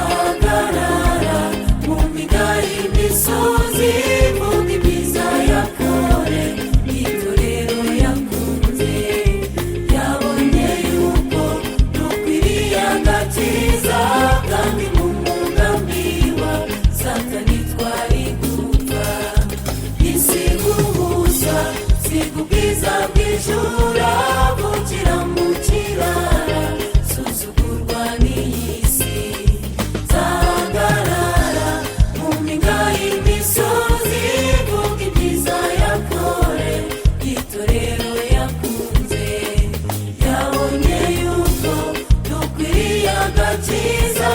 Nzahagarara mu mpinga y'imisozi, mvuga ibyiza yakore itorero yakunze. Yabonye yuko dukwiriye agakiza, kandi mu mugambi wa Satani twari gupfa. Isiga ubusa, siga ubwiza bw'ijuru, avukira mu kirara, suzugurwa n'iyi si. Nzahagarara mu mpinga y'imisozi, mvuga ibyiza yakore itorero yakunze. Yabonye yuko dukwiriye agakiza,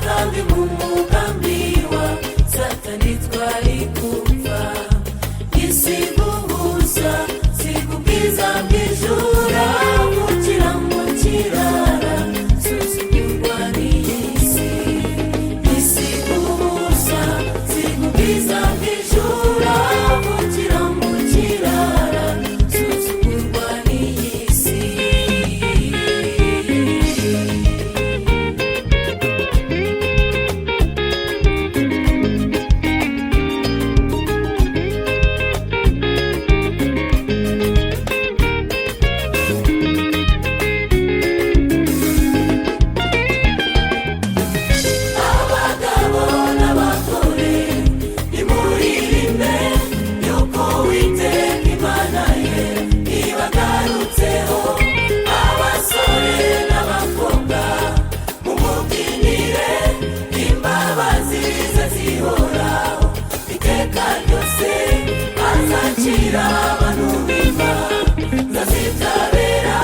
kandi mu mugambi wa Satani twari gupfa. Isiga ubusa, siga ubwiza bw'ijuru, avukira mu kirara, suzugurwa n'iyi si. Isiga ubusa, siga ubwiza bw'ijuru, avukira mu kirara, suzugurwa n'iyi si. Abagabo n'abagore, nimuririmbe yuko Uwiteka Imana ye ibagarutseho. Abasore n'abakobwa, mumubyinire, imbabazi ze zihoraho iteka ryose. Azacira abantu b'imanza zitabera,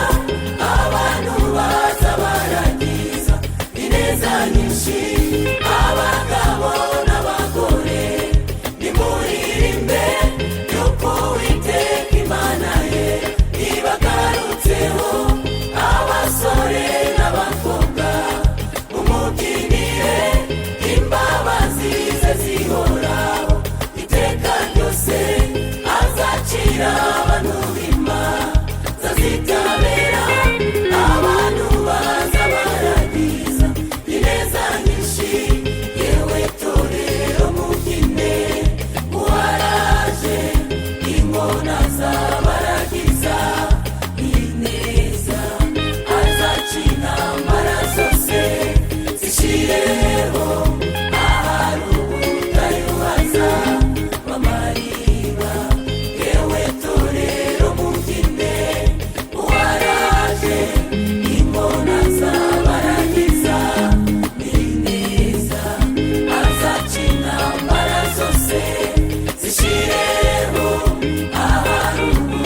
abantu baza baragiza ineza nyinshi. Abagabo n'abagore, nimuririmbe yuko Uwiteka Imana ye ibagarutseho. Abasore n'abakobwa, mumubyinire, imbabazi ze zihoraho iteka ryose. Azacira abantu b'imanza zitabera, abantu baza baragiza ineza nyinshi. Yewe torero, mubyine, uwaraje inkona zabaragiza ineza. Azaca intambara zose zishireho, ahari ubutayu haza bamariba. Yewe torero, mubyine, uwaraje inkona zabaragiza ineza. Azaca intambara zose zishireho, ahari ubutayu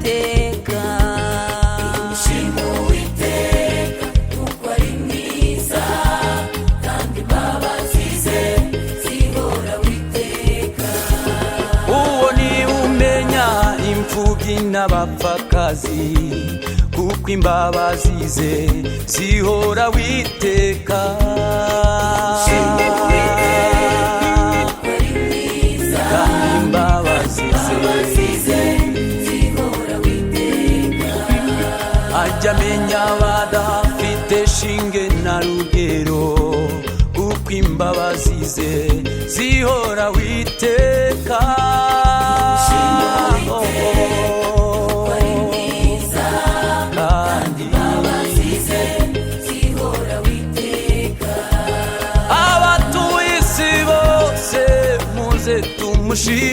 witeka. Nimushime Uwiteka kuko ari mwiza, kandi imbabazi ze zihora witeka. Uwo ni umenya imfubyi n'abapfakazi, kuko imbabazi ze zihora witeka. Nimushime Uwiteka kuko ari mwiza, kandi imbabazi ze imbabazi ze zihora witeka. Ajya amenya abadafite shinge na rugero, kuko imbabazi ze zihora witeka. Nimushime Uwiteka kuko ari mwiza, kandi imbabazi ze zihora witeka. Abatuye isi bose, muze tumushime.